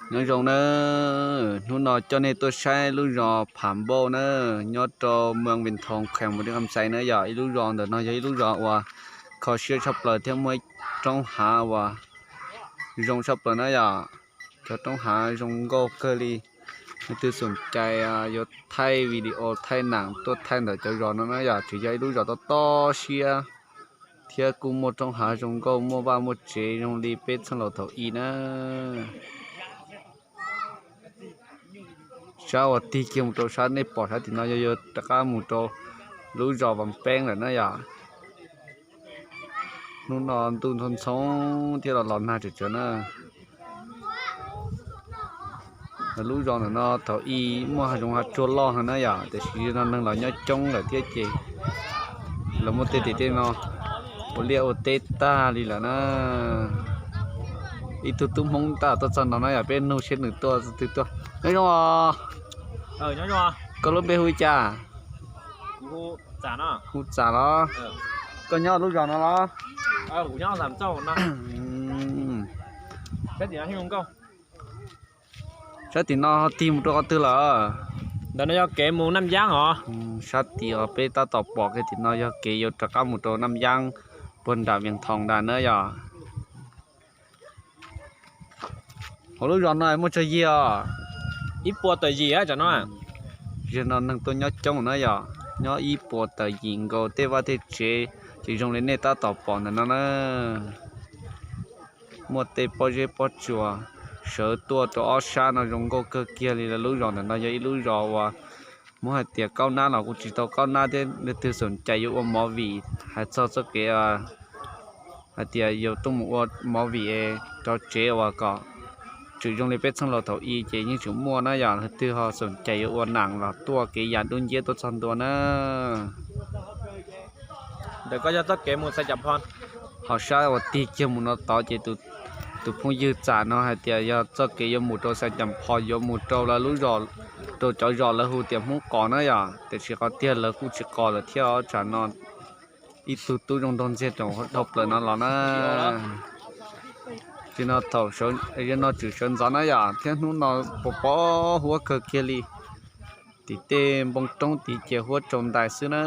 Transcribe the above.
Nyob zoo nawb, hnub no coj nej tuaj saib lub zos Phav Npauj na, nyob rau moos Vees Thoos, kheem Mus Dej Qas Xais na yom. Ib lub zos ntawm no yog ib lub zos uas kho siab tshaj plaws thiab muaj ib roob hav uas zoo tshaj plaws na yom. Cov roob hav zoo nkauj kawg li. Leej twg xoom cai yuav thaij video thaij nam tuaj thaij ntawm cov zos no na yom, tseem yog ib lub zos tob tob siab thiab kuj muaj roob hav zoo nkauj, muaj vaj muaj tsev zoo li peb txheej laus thaum i na. Sab uas tig kiag mus rau sab nej pom sab tim no yog yuav rov qab mus rau lub zos Vas Peeb lawm na yom. Hnub no ntuj ntxhoo ntxhoo thiab los los nag tsawv tsawv na. Lub zos ntawm no thaum i muaj hav zoov hav tsuag loj heev na yom, tiam sis no neeg los nyob coob lawm thiab ces lawv muab tej tim tej no ua liaj ua teb tag li lawm na. Ib tug tub Hmoob tab tom tuaj txog no na yom, peb nug seb nws tuaj twg tuaj. Nyob zoo os. Koj lub npe hu li cas? Hu Txam los? Koj nyob lub zos no los? Sab tim no ho tig mus rau qhov twg lawm? Ntawm no yog kev mus Naj Yaab os. Sab tim uas peb tab tom pom kiag tim no yog kev yuav rov qab mus rau Naj Yaab puag nram Vees Thoos nrad na yom. Hauv lub zos no muaj tsawg yig os? Ib puas tawm yim tam no. Zaum no neeg tuaj nyob coob na yom, nyob ib puas tawm yim nkaus, tej vaj tej tsev ces zoo li nej tab tom pom ntawm no na. Muaj tej pob zeb pob tsuas sawv tuaj rau ob sab no zoo nkauj kawg kiag li. Lub zos ntawm no yog ib lub zos uas muab hais tias kaub nab los kuj tsis tau kaub nab thiab. Leej twg xoom cai yuav ua movie, hais txog txoj kev hais tias yuav tuaj mus ua movie rau tsev uas kom tseem zoo li peb txheej laus thaum i ces yeej tseem muaj na yom. Leej twg ho xoom cai yuav ua nam los tuaj kev yam dub nciab tuaj txog ntua na. Ntawm koj yog txoj kev mus Xais Cas Phos. Ho sab uas tig kiag mus no tod ces tus phooj ywg Txam no hais tias yog txoj kev yuav mus rau Xais Cas Phos, yuav mus rau lawv lub zos, rau cov zos lawv hu tias Hmoob Qos na yom, tiam sis qhov tiag lawv kuj tsis qos lawm thiab os. Tsam no ib tug tub zoo nraug ntxiag rau dhau plaws no los na. Tim no thaum no tseem sawv ntxov na yom, thiab hnub no pos pos huab kawg kiag li. Tim tej npoo roob tid ces huab tsaus ntais xwb na.